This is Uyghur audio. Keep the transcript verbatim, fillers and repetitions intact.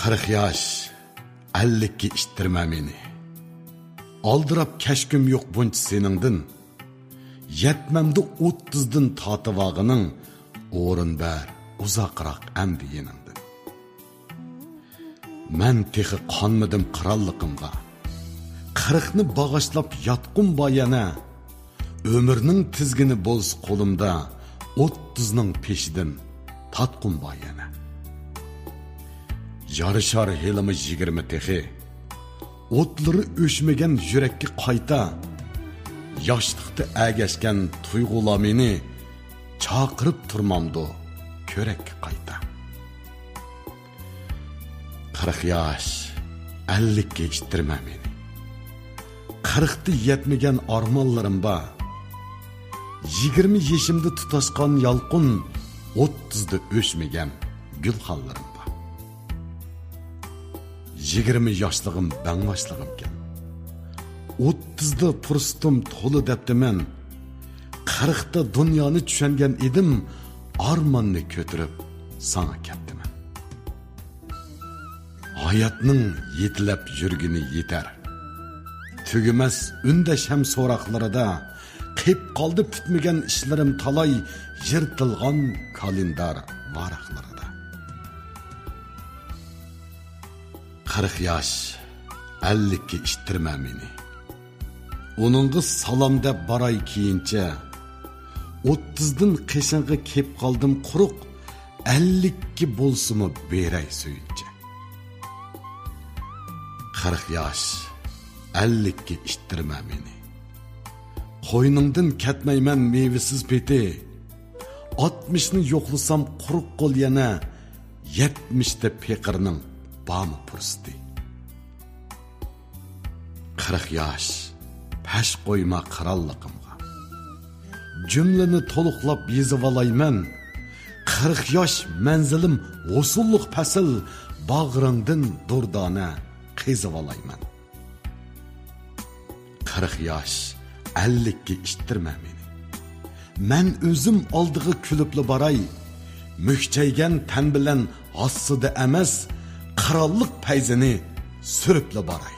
قىرىق ياش، ئەللىككە ئىتتىرمە مېنى. ئالدىراپ كەچكۈم يوق بۇنچە سېنىڭدىن. يەتمەمدۇ ئوتتۇزدىن تارتىۋالغىنىڭ، ئورۇن بەر ئۇزاقراق ئەمدى يېنىڭدىن. مەن تېخى قانمىدىم قىرانلىقىمغا. قىرىقنى باغاشلاپ ياتقۇم بار يەنە. ئۆمۈرنىڭ تىزگىنى بولسا قولۇمدا، ئوتتۇزنىڭ پېشىدىن تارتقۇم بار يەنە. يارىشار ھېلىمۇ يىگىرمە تېخى. ئوتلىرى ئۆچمىگەن يۈرەككە قايتا. ياشلىقتا ئەگەشكەن تۇيغۇلار مېنى چاقىرىپ تۇرمامدۇ كۆرەككە قايتا. قىرىق ياش، ئەللىككە ئىتتىرمە مېنى. قىرىقتا يەتمىگەن ئارمانلىرىم بار. يىگىرمە يېشىمدا تۇتاشقان يالقۇن، ئوتتۇزدا ئۆچمىگەن گۈلخانلىرىم بار. يىگىرمە ياشلىقىم بەڭباشلىقىمكەن. ئوتتۇزدا پۇرسىتىم تولا دەپتىمەن. قىرىقتا دۇنيانى چۈشەنگەن ئىدىم، ئارماننى كۆتۈرۈپ ساڭا كەپتىمەن. ھاياتنىڭ يېتىلەپ يۈرگىنى يېتەر. تۈگىمەس ئۈندەش ھەم سوراقلىرىدا، قېپ قالدى پۈتمىگەن ئىشلىرىم تالاي، يىرتىلغان كالېندار ۋاراقلىرىدا. قىرىق ياش، ئەللىككە ئىتتىرمە مېنى. ئۇنىڭغا سالام دەپ باراي كېيىنچە. ئوتتۇزدىن قېشىڭغا كېپ قالدىم قۇرۇق، ئەللىككە بولسىمۇ بېرەي سۆيۈنچە. قىرىق ياش، ئەللىككە ئىتتىرمە مېنى. قوينۇڭدىن كەتمەيمەن مېۋىسىز پېتى. ئاتمىشنى يوقلىسام قۇرۇق قول يەنە، يەتمىشتە پېقىرنىڭ بارمۇ پۇرسىتى؟ قىرىق ياش، پەش قويما قىرانلىقىمغا. جۈملىنى تولۇقلاپ يېزىۋالايمەن. قىرىق ياش مەنزىلىم ھوسۇللۇق پەسىل، باغرىڭدىن دۇردانە قېزىۋالايمەن. قىرىق ياش، ئەللىككە ئىتتىرمە مېنى. مەن ئۆزۈم ئالدىغا كۈلۈپلا باراي. مۈكچەيگەن تەن بىلەن ھاسسىدە ئەمەس، قىرانلىق پەيزىنى سۈرۈپلا باراي.